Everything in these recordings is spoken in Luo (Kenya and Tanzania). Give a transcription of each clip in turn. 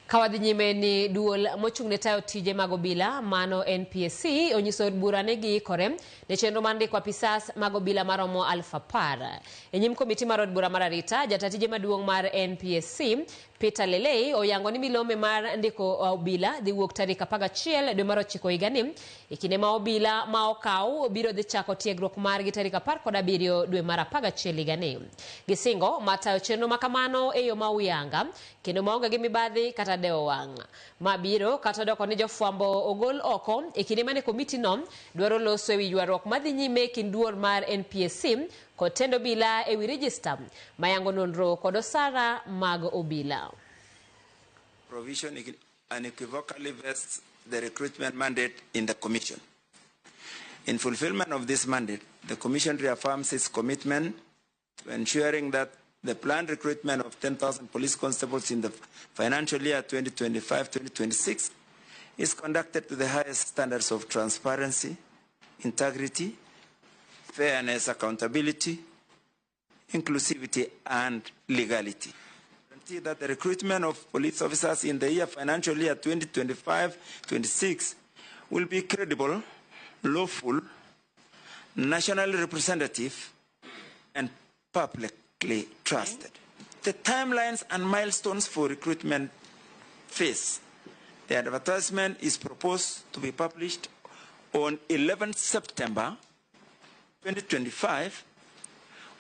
Ka wadhi nyime ni duol mochung' ne tayo tije mag obila mano NPSC onyiso od bura ni giikore ne chenro mar ndiko apisas mag obila maromo 10,000. E nyim komiti mar od bura mar arita, jata tije maduong' mar NPSC Peter Lelei oyango ni milome mar ndiko obila dhi wuok tarik 11 dwe mar ochiko higani e kinde ma obila ma okaw biro dhi chako tiegruok margi tarik 17 dwe mar 11 higani. Gisingo mar tayo chenro ma kamano e yo ma uyanga kendo maonge gi mibadhi kata dewo wang'. Ma biro kata odoko ni jofwambo ogol oko e kinde mane komiti no dwaro loso ewi ywaruok madhi nyime e kind duol mar NPSC kod tend obila ewi rijista mayango nonro kod osara mag obila. Provision unequivocally vests the recruitment mandate in the Commission. In fulfillment of this mandate, the Commission reaffirms its commitment to ensuring that the planned recruitment of 10,000 police constables in the financial year 2025-2026 is conducted to the highest standards of transparency, integrity, fairness, accountability, inclusivity, and legality. Guarantee that the recruitment of police officers in the year financial year 2025-26 will be credible, lawful, nationally representative, and publicly trusted. The timelines and milestones for recruitment phase. The advertisement is proposed to be published on 11 September 2025,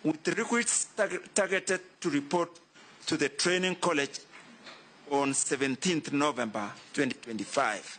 with recruits targeted to report to the training college on 17th November 2025.